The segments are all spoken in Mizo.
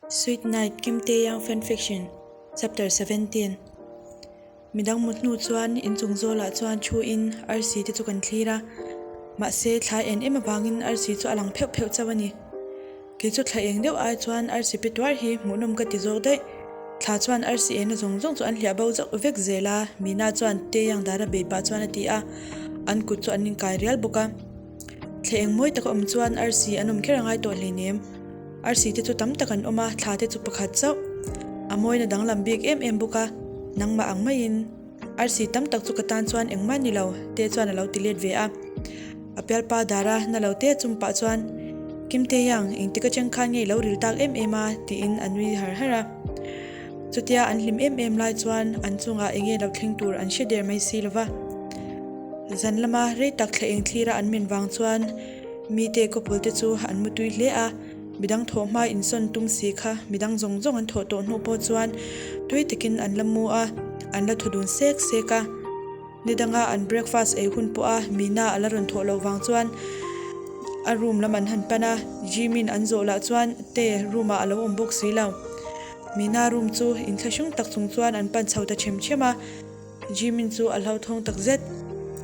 Sweet Night Kim Tae Young Fanfiction Chapter 17 Midang mut hnu chuan inchung zawlah chuan thu in arsi te chu kan thlir a, mahse thla en em avangin arsi chu a lang pheuh pheuh chauh a ni. Kei chu thla eng deuh ai chuan arsi pe tuar hi hmuhnawm ka ti zawk daih. Thla chuan arsi ena zawng zawng chu an hliah bo zauh vek zel a, Mina chuan Tae Young dara bei pah chuan a ti a, an kut chu an inkai rial bawk a. Thla eng mawi taka awm chuan arsi an awm kher a ngai tawh hleinem. Arsi te chu tam tak an awm a, thla te chu pakhat chauh. A mawina danglam bik em em bawk a, nangmah ang maiin arsi tam tak chu ka tan chuan engmah ni lo te chuan a lo ti let ve a. A pialpa dara na lo te chum pah chuan, Kimte Yang, engtik atang khan nge i lo ril tak em em a? tiin a nui har har a. Chutia an hlim em em lai chuan an chungah enge lo thleng tur an hre der mai si lova. Zan lama rei tak thla eng thlira an men vang chuan mite couple te chu an mutui hle a, midang thawh hma insawn tum si kha midang zawng zawng an thawh tawh hnu pawh chuan tui takin an la mu a, an la thaw dun sek sek a. Ni danga an breakfast ei hun pawha Mina a la rawn thawh loh vang chuan a room lam an han pan a, Jimin an zawh lah chuan Tae room ah a lo awm bawk si lo. Mina room chu inthlahrung tak chung chuan an pan chho ta ṭhem ṭhem a. Jimin chu a hlauthawng tak zet.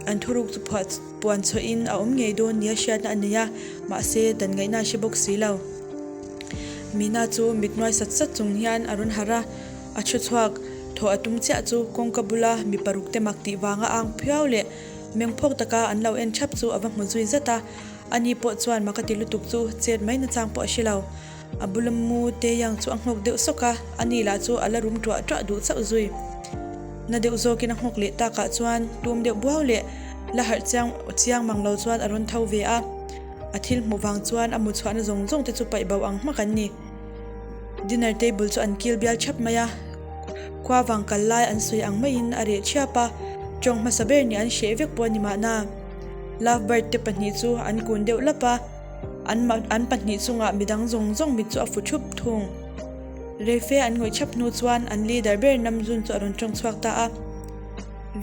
An thuruk chu phuah puan chhuahin a awm ngei dawn nia hriatna a nei a, mahse dan ngaihna a hre bawk si lo. Mina chu mit nuai sat sat chung hian a rawn harh a, a thu chhuak thaw a tum chiah chu kawngka bula mi paruk te mak tih vanga ang phiau leh mengphawk taka an lo en thap chu a va hmu zui zat a, ani pawh chuan mak a ti lutuk chu chet mai nachang pawh a hre lo. A bula mu Taeyang chu a nghawk deuh sawk a, ani lah chu a la rum ṭuah ṭuah duh chauh zui. Na deuh zawkin a nghawk leh takah chuan tum deuh buau leh la harh chiang chiang mang lo chuan a rawn tho ve a. A thil hmuh vang chuan a mu chhuahna zawng zawng te chu paih bo ang hmak an ni. Dinner table chu an kil bial ṭhap mai a, khua vang kal lai an sawi ang maiin a reh ṭhiap a, ṭawng hmasa ber nih an hreh vek pawh a ni mahna. Love bird te pahnih chu an kun deuh lap a. An an pahnih chungah midang zawng zawng mit chu a fu thup thung. Reife an ngawih thap hnu chuan an leader ber Namjoon chu a rawn tawng chhuak ta a.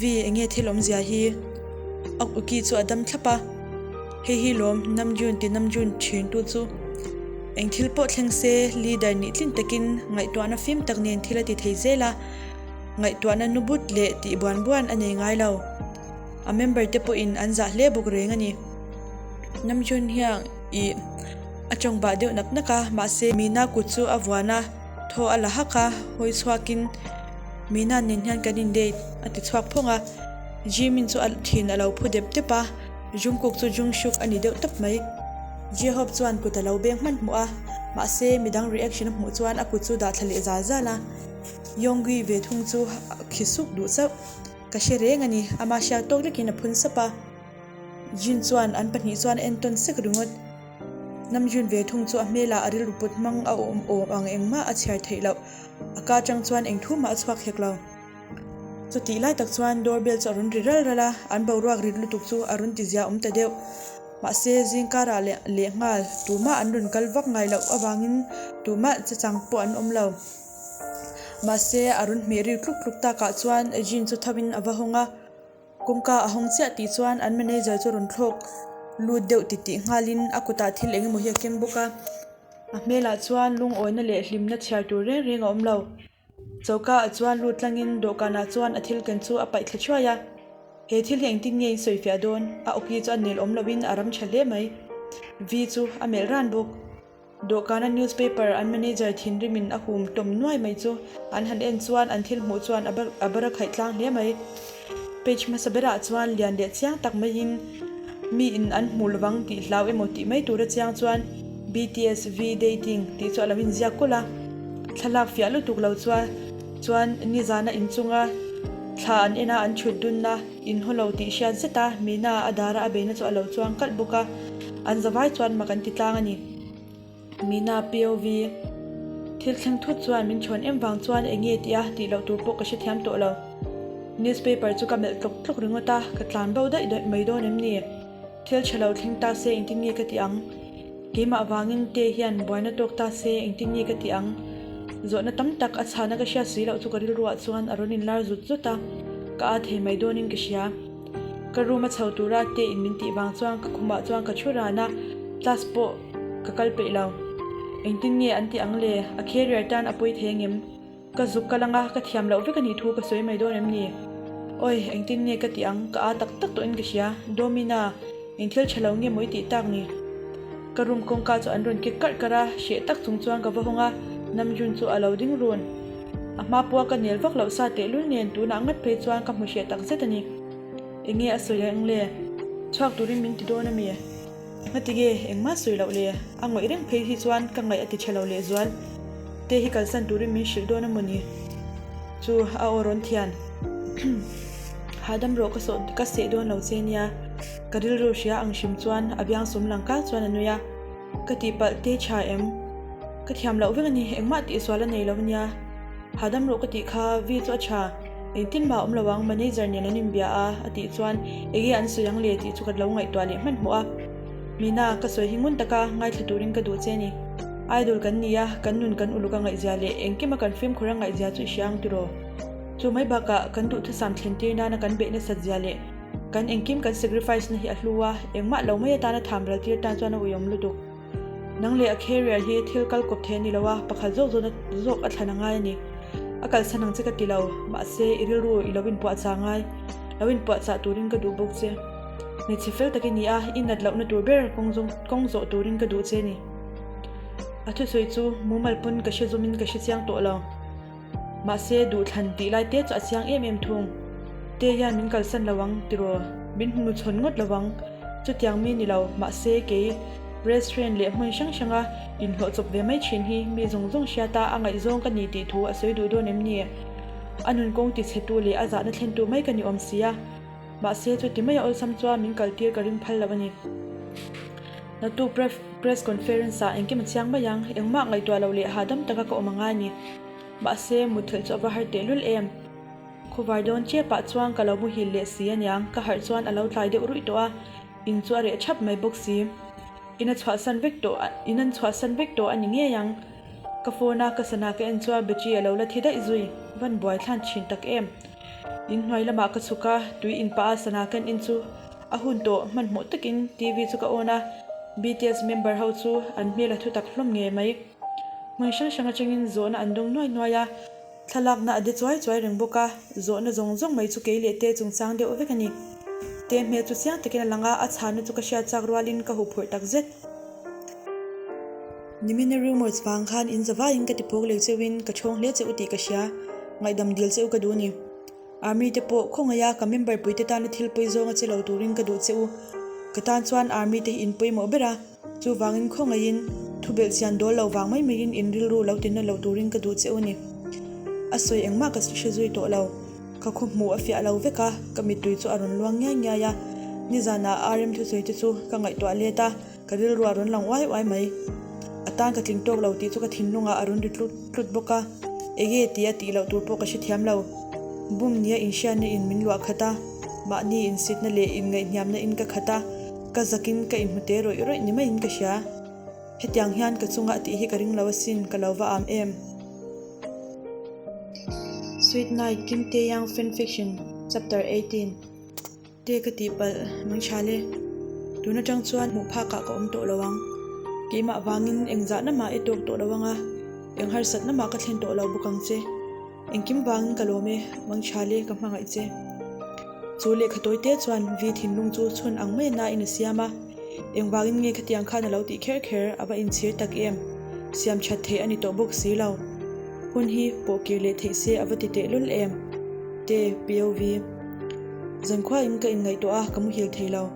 Vi, enge thil awmzia hi? Ok Uki chu a dam thlap a. Hei hi lawm Namjoon ti Namjoon thin tu chu. Eng thil pawh thleng se leader nih tlin takin ngaihtuahna fim tak nen thil a ti thei zel a. Ngaihtuahna nu but leh tih buan buan a nei ngai lo. A member te pawhin an zah hle bawk reng a ni. Namjoon hian ih a tawng bah deuh nak nak a, mahse Mina kut chu a vuan a, thaw a la hak a, hawi chhuakin Mina nen hian kan in date a ti chhuak phawng a, Jimin chu a thin a lo phu dep dep a, Jungkook chu Jungsuk a ni deuh tawp mai. J-Hope chuan kut a lo beng hmanhmawh a, mahse midang reaction a hmuh chuan a kut chu dah thla leh zal zal a, Yoongi ve thung chu a khi suk duh chauh. Ka hre reng a ni, ama hriat tawk lekin a phun sap a. Jin chuan an pahnih chuan a entawn sek ringawt. Namjoon ve thung chu a hmelah a rilru put hmang a awm awm ang engmah a chhiar theih loh. A ka atang chuan eng thu mah a chhuak hek lo. Chutih lai tak chuan door bell chu a rawn ri ral ral a, an boruak rit lutuk chu a rawn ti zia awm ta deuh. Mahse zing karah leh lehnghal tumah an rawn kal vak ngai loh avangin tumah chechang pawh an awm lo. Mahse a rawn hmeh ri tluk tluk takah chuan Jin chu tho in a va hawng a. Kawngka a hawng chiah tih chuan an manager chu rawn thlawk lut deuh titih nghalin a kutah thil eng emaw hi a keng bawk a. A hmelah chuan lungawina leh hlimna chhiar tur reng reng a awm lo. Choka ah chuan lut tlangin dawhkanah chuan a thil ken chu a paih thla thuai a. He thil hi engtin nge in sawifiah dawn? A awki chu a nel awm loin a ram tha hle mai. Vi chu a melh ran bawk. Dawhkana newspaper an manager thinrimin a hum tawm nuai mai chu an han en chuan an thil hmuh chuan a bar a khaih tlang hle mai. Page hmasa berah chuan lian leh chiang tak maiin mi in an hmuh lovang tih hlau emaw tih mai tura chiang chuan BTS V dating tih chu a lo inziak kulh a. Thlalak fiah lutuk lo chuan chuan nizana inchunga thla an en a an thut dunna inhaw lo tih hriat zet a Mina a dara a beina chu a lo chuang kalh bawk a. An zavai chuan mak an ti tlang a ni. Mina POV Thil thleng thut chuan min chhawn em vang chuan eng nge tih a tih loh tur pawh ka hrethiam tawh lo. Newspaper chu ka melh tlawk tlawk ringawt a, ka tlan bo daih daih mai dawn em ni? Thil tha lo thleng ta se engtin nge ka tih ang? Keimah vangin te hian buaina tawk ta se engtin nge ka tih ang? Zawhna tam tak a chhana ka hriat si loh chu ka rilruah chuan a rawn inlar zut zut a, ka â thei mai dawnin ka hria. Ka room a chho tura te in min tih vang chuan ka khumah chuan ka thu ran a, class pawh ka kal peih lo. Engtin nge an tih ang le? A carrier tan a pawi thei angem? Ka zuk kal anga ka thiam loh vek a nih thu ka sawi mai dawn em ni? Awi, engtin nge ka tih ang? Ka aa tak tak tawhin ka hria. Domina, eng thil tha lo nge maw i tih tak ni? Ka room kawngka chu an rawn kek karh karh a, hreh tak chung chuan ka va hawng a, Namjoon chu a lo ding run. A hma pawha ka nel vak loh sa tehlul nen tunah ngat phei chuan ka hmu hreh tak zet a ni. Eng nge a sawi ang le? Chhuak turin min ti dawn a mi? Ngatige engmah sawi loh le? A ngawih reng phei hi chuan ka ngaih a ti tha lo lehzual. Te hi kalsan turin min hrilh dawn a maw ni? Chu a aw rawn thian. Hahdam rawh ka sawh ka seh dawn lo che nia. Ka rilru hria ang hrim chuan a biang sum lang kak chuan a nui a. Ka tihpalh te tha em? Ka thiam loh vek a ni, engmah tihsual a nei lo nia. Hahdam rawh ka tih kha, Vi chu a tha. Engtin mah a awm lo ang, manager nen an inbia a, a tih chuan enge an sawi ang le tih chu ka lo ngaihtuah leh hmanhmawh a. Mina, ka sawi hi ngun taka ngaithla turin ka duh che a ni. Idol kan ni a, kan nun kan uluk a ngaihzia leh engkima kan fimkhur a ngaihzia chu i hria ang tiraw? Chu mai bakah kan duhthusam thlentir nana kan beih nasat zia leh kan engkim kan sacrifice na hi a hlu a, engmah lo mai atana tham ral tir tan chuan a uiawm lutuk. Nang leh a carrier hi thil kal kawp thei a ni lo a, pakhat zawk zawna zawk a thlan a ngai a ni. A kalsan ang che ka ti lo, mahse i rilru i lo inpuahchah ngai, lo inpuahchah turin ka duh bawk che. Hmeichhe fel tak i ni a, i nat lohna tur ber kawng zawng kawng zawh turin ka duh che a ni. A thusawi chu mumal pawn ka hre zumin ka hre chiang tawh lo. Mahse, duhthlan tih lai te chu a chiang em em thung. Te hian min kalsan lo ang, tiraw? Min hmu chhawn ngawt lo ang. Chutiang mi ni lo, mahse kei restaurant leh hmun hrang hranga inhlawh chawp ve mai thin hi mi zawng zawng hriata a ngaihzawng ka ni tih thu a sawi duh dawn em ni? A nun kawng tichhetu leh a zahna thlentu mai ka ni awm si a. Mahse, chuti maia awlsam chuan min kaltir ka ring phal lo a ni. Natu press conference ah engkim a chiang mai ang, engmah ngaihtuah loh leh hahdam taka ka awm a ngai a ni. Mahse, mutthilh chu a va har tehlul em? Khuvar dawn chep ah chuan ka lo muhil leh si aniang, ka harh chuan a lo tlai deuh ruih tawh a, in chu a reh thap mai bawk si. In a chhuahsan vek tawh, in an chhuahsan vek tawh a ni ngei ang. Ka phone a ka sana ka en chuan battery a lo la thi daih zui, van buai thlan thin tak em. In hnuai lamah ka chhuk a, tui in pah a sana ka en in chu A hun tawh hmanhmawh takin TV chu ka on a, BTS member ho chu an hmel a thutak hlawm ngei mai. Hmun hrang hrang atangin zawhna an dawng nuai nuai a, thlalakna a de chuai chuai reng bawk a, zawhna zawng zawng mai chu kei leh te chungchang deuh vek a ni. Te hmel chu chiang takin a lang a, a chhanna chu ka hriat chak rualin ka huphurh tak zet. Nimina rumours vang khan in zavaiin ka ti phawk leh cheuhin ka thawng hle che u tih ka hria, ngaihdam dil che u ka duh a ni. Army te pawh khawngaih a ka member pui te tana thil pawi zawng a che lo turin ka duh che u. Ka tan chuan Army te hi in pawimawh ber a, chuvangin khawngaihin thu belh chian dawl lo vang mai maiin in rilru lo tinna lo turin ka duh che u ni. A sawi engmah ka hre zui tawh lo. Ka khaw hmuh a fiah lo vek a, ka mittui chu a rawn luang ngiai ngiai a. Nizanah RM thusawi te chu ka ngaihtuah let a. Ka rilru a rawn lang uai uai mai. A tan ka tling tawk lo tih chu ka thinlungah a rawn ri tlut tlut bawk a. Enge tih a tih loh tur pawh ka hrethiam lo. Bum nia inhriatna in min luah khat a, mahni insitna leh inngaihhniamna in ka khat a, ka zakin ka inhmu te rawih rawih ni maiin ka hria. Hetiang hian ka chunga a tih hi ka ring lo asin, ka lo va am em. Sweet Night, Kim Tae-young Fanfiction, Chapter 18. Te ka tih palh mang tha le. Tun atang chuan hmuh phakah ka awm tawh lo ang. Keimah vangin eng zahna mah i tawk tawh lo ang a, eng harsatna mah ka thlen tawh lo bawk ang che. Engkim vangin ka lawm e, mang tha le ka hmangaih che. Chu lehkha tawi te chuan Vi thinlung chu chhun ang mai na in a siam a. Engvangin nge khatiang khan a lo tih kher kher a va inchhir tak em? Siam that theih a ni tawh bawk si lo. Hun hi pawh kir leh theih se a va ti teh lul em? Te, POV. Zankhuain ka inngaihtuah a, ka muhil thei lo.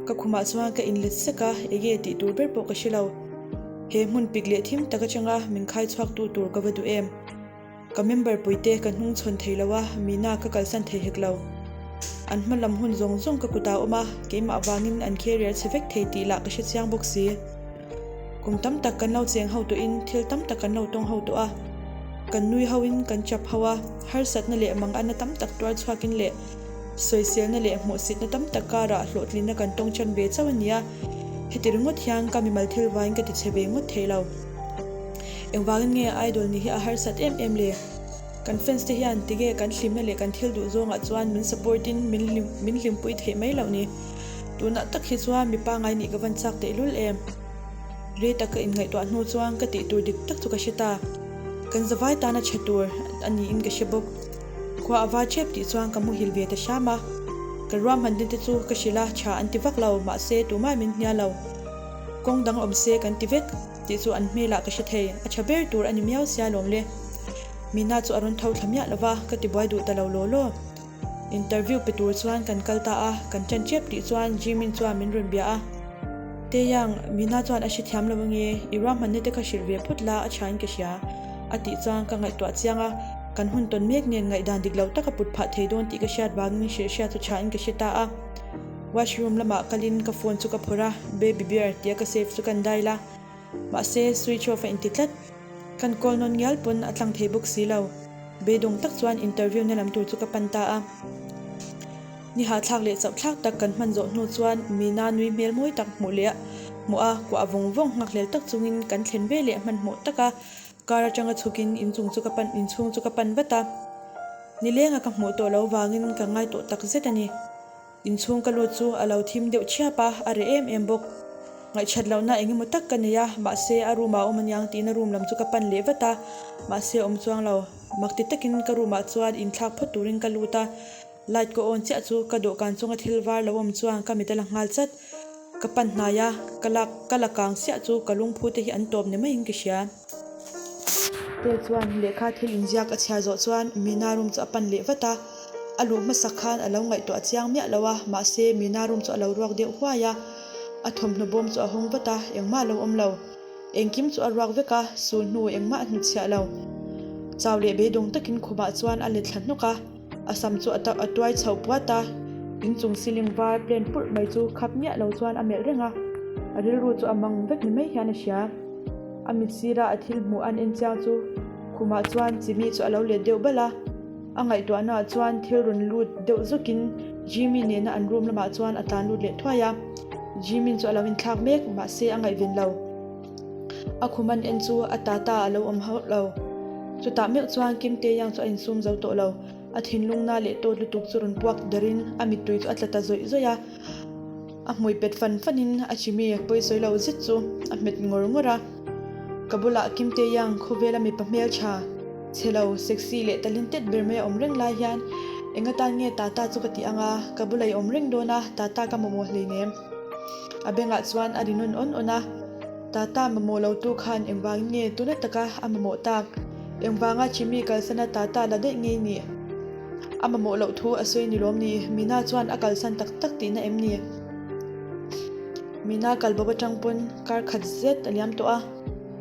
Ka khumah chuan ka inlet sek a, enge tih tur ber pawh ka hre lo. He hmun pik leh thim tak atanga min khai chhuaktu tur ka va duh em? Ka member puite ka hnung chhawn thei lo a, Mina ka kalsan thei hek lo. An hma lam hun zawng zawng ka kutah a awm a, keimah vangin an carrier chhe vek thei tih lah ka hre chiang bawk si. Kum tam tak kan lo cheng ho tawhin thil tam tak kan lo tawng ho tawh a, kan nui hoin kan chap ho a, harsatna leh manganna tam tak tuar chhuakin leh sawiselna leh hmuhsitna tam tak karah hlawhtlinna kan tawng chan ve chauh a ni a, heti ringawt hian ka mimal thil vain ka tichhe ve ngawt thei lo. Engvangin nge idol nih hi a harsat em em le? Kan fans te hian tige kan hlimna leh kan thil duh zawngah chuan min support in min hlimpui theih mai loh ni? Tunah tak hi chuan mi pangai nih ka van chak tehlul em? Rei tak ka inngaihtuah hnu chuan ka tih tur dik tak chu ka hre ta. Kan zavai tana chhe tur a niin ka hre bawk. Khua a var ṭhep tih chuan ka muhil ve ta hram a. Ka ruahman din te chu ka hrilh a, tha an ti vak lo, mahse tumah min hnial lo. Kawng dang awm se kan ti vek tih chu an hmelah ka hre thei, a tha ber tur a ni miau sia lawm le. Mina chu a rawn tho thla miah lo va, ka ti buai duh ta lo law law. Interview pe tur chuan kan kal ta a, kan ṭan ṭep tih chuan Jimin chuan min rawn bia a. Taeyang, Mina chuan a hrethiam lo ange, i ruahmanna te kha hrilh ve phawt la a ṭhain ka hria, a tih chuan ka ngaihtuah chiang a, kan hun tawn mek nen ngaihdan dik lo tak a put phah thei dawn tih ka hriat vangin hrilh hriat chu ṭhain ka hre ta a. Washroom lamah kalin ka phone chu ka phawrh a, Baby Bear tia ka save chu kan dial a, mahse switch off a inti tlat. Kan call nawn ngial pawn a tlang thei bawk si lo. Beidawng tak chuan interview na lam tur chu ka pan ta a. Ni hahthlak leh chauh thlak tak kan hman zawh hnu chuan Mina nui hmel mawi tak hmuh leh hmuh a kuah vawng vawng nghakhlel tak chungin kan thlen ve leh hmanhmawh taka car atanga chhukin inchung chu ka pan inchhung chu ka pan vat a. Nilenga ka hmuh tawh lo vangin ka ngai tawh tak zet a ni. Inchhung ka lut chu a lo thim deuh chhiap a, a reh em em bawk. Ngaihchat lohna eng emaw tak ka nei a, mahse a room ah a awm aniang tiin a room lam chu ka pan leh vat a, mahse a awm chuang lo. Mak ti takin ka room ah chuan inthlak phawt turin ka lut a, light ka on chiah chu ka dawhkan chunga thil var lo awm chuan ka mit a la nghal chat. Ka pan hnai a, ka lak ka la kang chiah chu ka lungphu te hi an tawp ni maiin ka hria. Te chuan lehkha thil inziak a chhiar zawh chuan Mina room chu a pan leh vat a, a luh hmasak khan a lo ngaihtuah chiang miah lo a, mahse Mina room chu a lo ruak deuh huai a, a thawmhnaw bawm chu a hawng vat a, engmah a lo awm lo. Engkim chu a ruak vek a, sul hnu engmah a hnutchhiah lo. Chau leh beidawng takin khumah chuan a let thla hnawk a. A sam chu a a tuai chhoh puat a, inchung ceiling var plane purh mai chu khap miah lo chuan a melh reng a, a rilru chu a mang vek ni mai hian a hria. A mit sira a thil hmuh an en chiang chu khumah chuan chimi chu a lo let deuh balh a, a ngaihtuahna ah chuan thil rawn lut deuh zawkin Jimmy nena an room lamah chuan a tlan lut leh thuai a, Jimin chu a lo inthlak mek mahse a ngaihven lo. A khum an en chu a tata a lo awm hauh lo. Chutah meuh chuan Kim Tae-yang chu a insum zo tawh lo. A thinlung na leh tawt lutuk chu rawn puak darin a mittui chu a tla ta zawih zawih a. A hmui pet fan fanin a chimi pawisawi lo zet chu a hmet ngawr ngawr a. Ka bulah Kim Tae-yang khawvela mipa hmeltha, chhe lo, sexy leh talented ber mai a awm reng lai hian eng atan nge tata chu ka tih ang a, ka bula i awm reng dawn a, tata ka mamawh hleinem. A bengah chuan a ri nawn awn awn a. Tata mamawh lo tu khan engvangin nge tuna taka a mamawh tak? Engvanga Jimmy kalsana Tata la daih ngei nih? A mamawh loh thu a sawi ni lawm ni? Mina chuan a kalsan tak tak tihna em ni? Mina kal bo atang pawn kar khat zet a liam tawh a.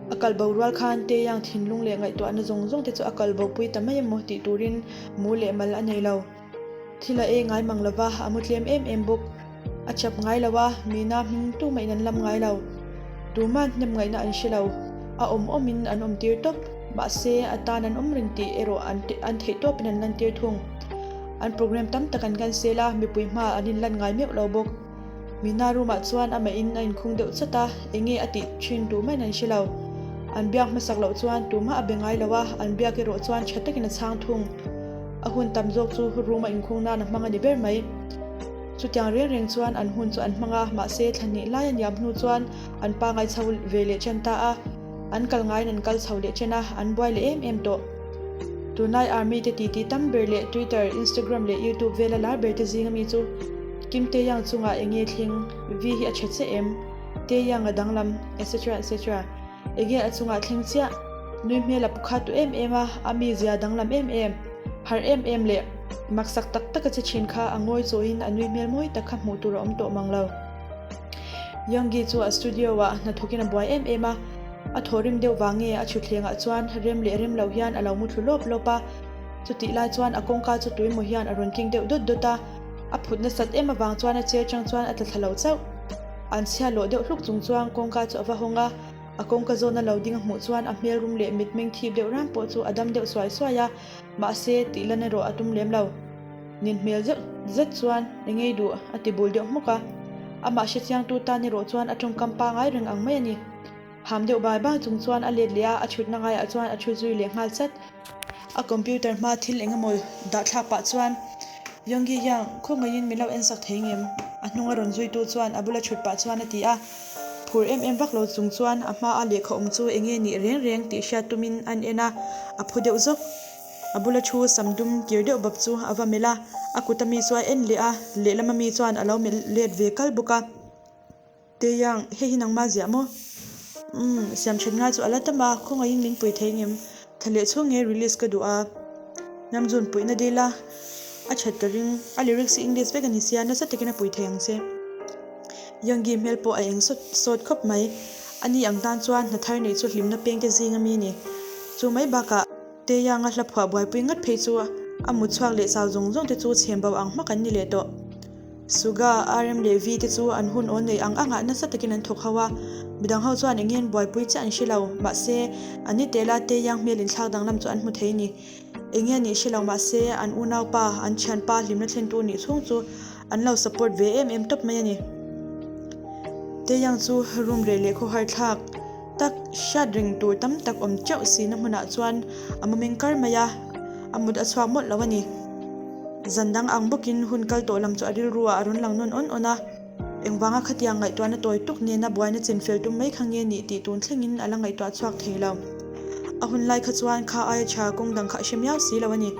A kal bo rual khan Taeyang thinlung leh ngaihtuahna zawng zawng te chu a kal bo pui ta mai emaw tih turin mu leh mal a nei lo. Thil a ei ngai mang lo va, a mu tlem em em bawk. A chap ngai lo a, Mina hming tumahin an lam ngai lo. Tuman hnem ngaihna an hre lo. A awm awmin an awm tir tawp. Mahse, a tan an awm reng tih erawh an an theih tawpin an lantir thung. An program tam tak an cancel a, mipui hmaah an inlan ngai meuh lo bawk. Mina room ah chuan amah in a inkhung deuh chat a, enge a tih thin tumah in an hre lo. An biak hmasak loh chuan tumah a be ngai lo a, an biak erawh chuan tha takin a chhang thung. A hun tam zawk chu room a inkhung nan a hmang a ni ber mai. Chutiang reng reng chuan an hun chu an hmang a, mahse thla hnih lai a niam hnu chuan an pangai chho ve leh chen ta a. An kal ngaiin an kal chho leh chen a, an buai leh em em tawh. Tunlai Army te titi tam ber leh Twitter, Instagram leh YouTube vela lar ber te zing ami chu Kim Taeyang chungah enge thleng, Vi hi a tha che em, Taeyang a danglam, etc etc. Enge a chungah thleng chiah? Nui hmel a pu kha tu em em a, a mizia danglam em em, harh em em leh maksak tak tak a che thin kha a ngawi chawiin a nui hmel mawi tak kha hmuh tur a awm tawh mang lo. Yoongi chu a studio ah hnathawkin a buai em em a, a thawhrim deuh vang nge a thutthlengah chuan rem leh rem lo hian a lo mu thlu lawp lawp a, chutih lai chuan a kawngka chu tuimaw hian a rawn king deuh dawt dawt a, a phut nasat em avang chuan a chair chang chuan a tla thla lo chauh. An chhia lawh deuh hluk chung chuan kawngka chu a va hawng a, a kawngka zawna lo ding a hmuh chuan a hmel rum leh mitmeng thip deuh ram pawh chu a dam deuh suai suai a, mahse tih lan erawh a tum lem lo. Nin hmel zeuh zet chuan i ngei duh a ti bul deuh hmuk a, amah hrechiangtu tan erawh chuan a tawngkam pangai reng ang mai a ni. Ham deuh bai bai chung chuan a let leh a, a thutna ngaiah chuan a thu zui leh nghal chat. A computer hma thil eng emaw dah thlak pah chuan Yoongi hian khawngaihin min lo en sak thei ngem? A hnung a rawn zuitu chuan a bula thut pah chuan a ti a. Phur em em vak lo chung chuan a hmaa lehkha awm chu eng nge nih reng reng tih hriat tumin an en a, a phu deuh zawk. A bula thu sam dum kir deuh bawp chu a va melh a, a kut ami chu a en leh a, lehlam ami chuan a lo melh let ve kal bawk a. Taeyang, hei hi nangmah ziah maw? Umm, siam that ngai chu a la tam a, khawngaihin min pui thei ngem? Thla leh chhung nge release ka duh a, Namjoon puihna dil a, a that ka ring, a lyrics hi English vek a ni sia, nasa takin a pui thei ang che. Yoongi hmel pawh a eng sawt sawt khawp mai, ani ang tan chuan hna thar neih chu hlimna peng te zing ami a ni. Chu mai bakah Taeyang-a hla phuah buaipui ngat phei chu a mut chhuak leh chau zawng zawng te chu chhem bo ang hmak an ni leh tawh. Suga, RM leh V te chu an hun awl nei ang angah nasa takin an thawk ho a, midang ho chuan eng nge an buaipui chiah an hre lo, mahse, an ni tela Taeyang hmel inthlak danglam chu an hmu thei a ni. Eng nge a nih hre lo mahse, an unaupa, an thianpa hlimna thlentu nih chhung chu an lo support ve em em tawp mai a ni. Taeyang chu room reh leh khawhar thlak tak hriat reng tur tam tak awm teuh sina hmunah chuan a mawmeng kar mai a, a mut a chhuak mawlh lo a ni. Zan dang ang bawkin hun kal tawh lam chu a rilru ah a rawn lang nawn awn awn a, engvanga khatiang ngaihtuahna tawi tuk nena buaina chinfel tum mai kha nge nih tih tun thlengin a la ngaihtuah chhuak thei lo. A hun lai kha chuan kha aia tha kawng dang kha a hre miau si lo a ni.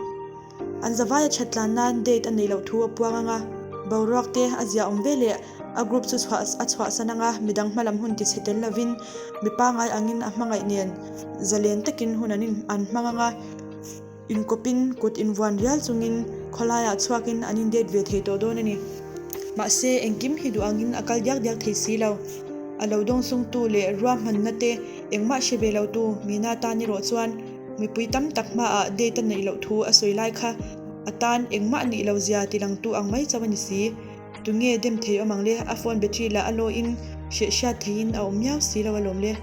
An zavaia that tlan nan date a neih loh thu a puang ang a, boruak te a zia awm ve leh a group chu chhuah a chhuahsan ang a, midang hmalam hun tichhe tel lovin mi pangngai angin a hmangaih nen zalen takin hun an in an hmang ang a. Inkawpin kut invuan rial chungin khawlaiah chhuakin an indate ve thei tawh dawn a ni. Mahse, engkim hi duh angin a kal diak diak thei si lo. A lo dawngsungtu leh ruahmanna te engmah hre ve lotu Mina tan erawh chuan mipui tam tak hmaah date a neih loh thu a sawi lai kha a tan engmah nih lo zia tilangtu ang mai chauh a ni si. Tunge dem thei awm ang le? A phone battery lah a lawin hreh hriat theihin a awm miau si lo alawm le.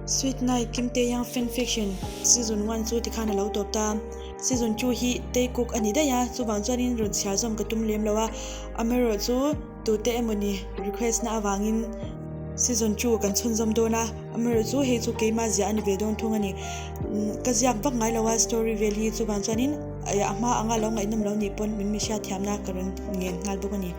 Sweet Night Kim Tae Young Fan Fiction Season 1 chu tikhan a lo tawp ta. Season 2 hi Taekook a ni daih a, chuvang chuanin rawn chhiar zawm ka tum lem lo a. Amaherawhchu tute emawni request na avangin Season 2 kan chhunzawm dawn a, amaherawhchu hei chu keimah ziah a ni ve dawn thung a ni. Ka ziak vak ngai lo a story vel hi chuvang chuanin a hma anga lo ngaihnawm lo nih pawn min mi hriatthiamna ka rawn ngen nghal bawk a ni.